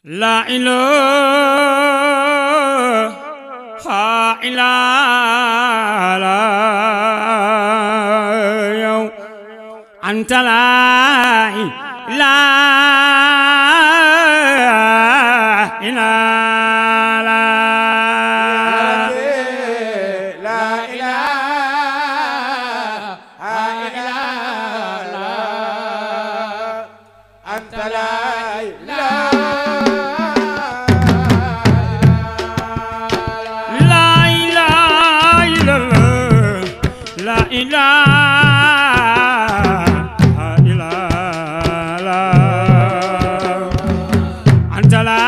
La ilaha illallah anta la ilaha illallah la ilaha illallah anta la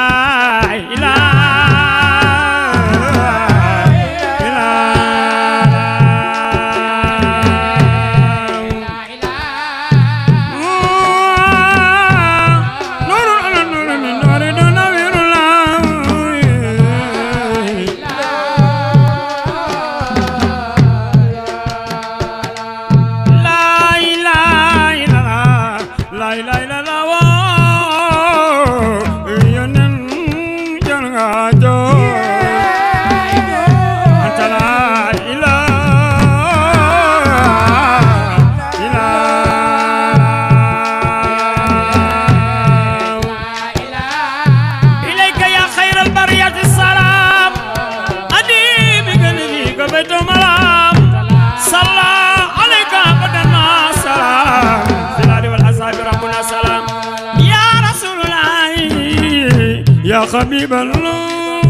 ya Habib Allah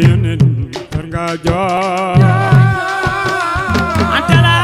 yonen nga jox anta la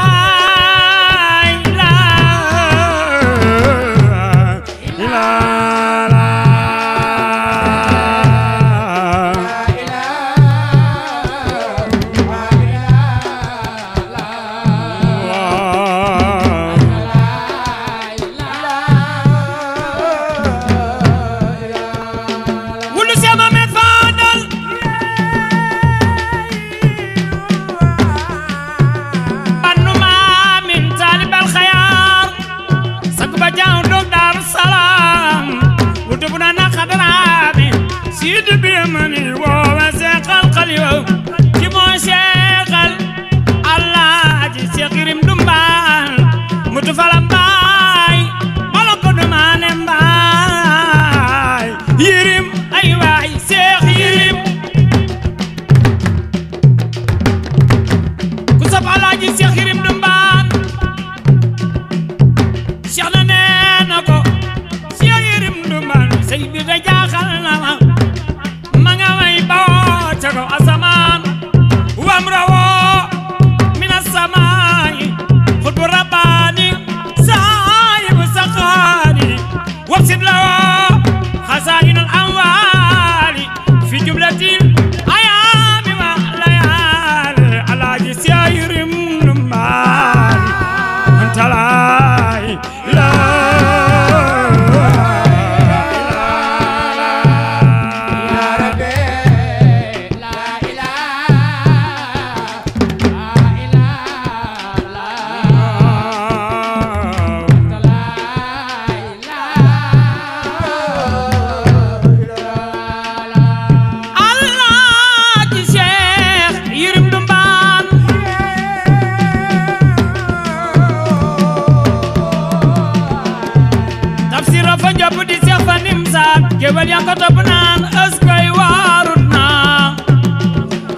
kewel yang ko topp naan askay waarut naa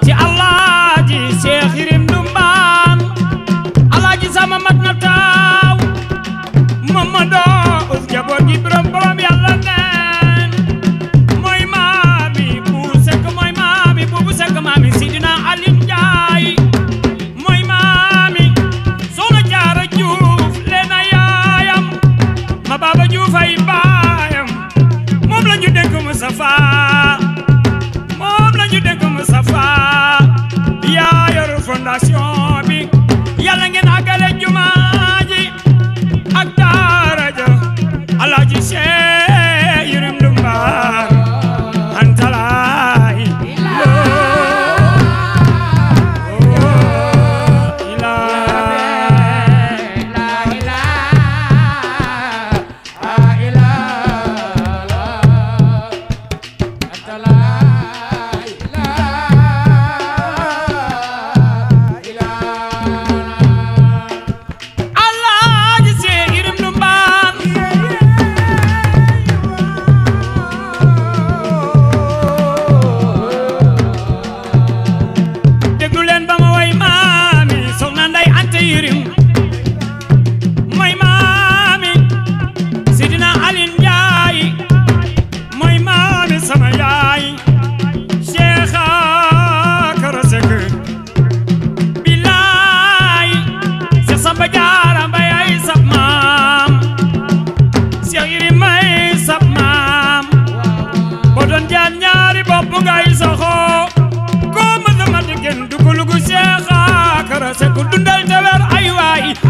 ci Alaaji Cheikh Yirim Ndumbaan Alaaji sama mat na taaw Mamadou us jaboot ji borom Yàlla neen mooy maami bu sekk mooy maami bu sekk maami Sidina Aline Njaay mooy maami Soxna Jaara Juuf leena yaayam ma Baba Juuf ay baayam moom la ñu dénk Moustapha yaa yor fondation bi yàlla ngeen àggale jumaa ji ak daara ja Alaaji Cheikh Yirim Ndumbaan anta laay la ilaha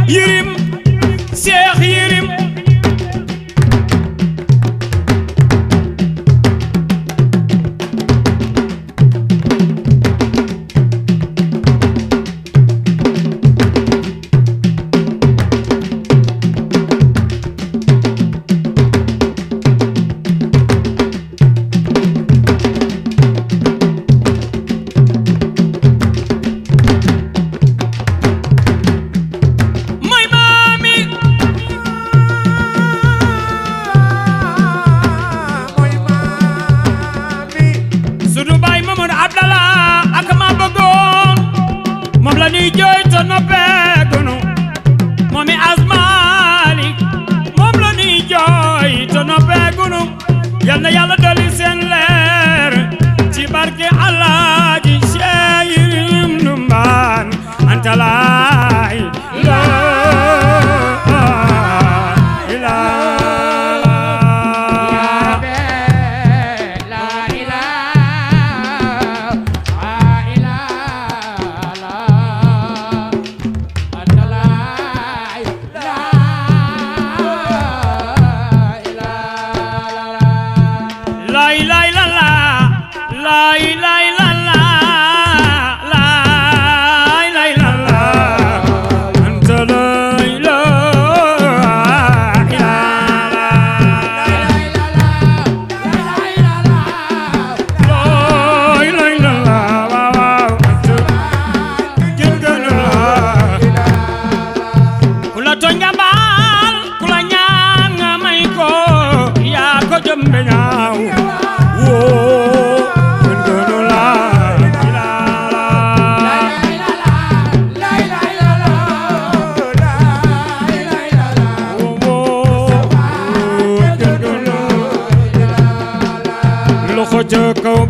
Yirim Cheikh Yirim yal na Yàlla dolli seen leer ci barke Alaaji Cheikh Yirim Ndumbaan anta laay la Joko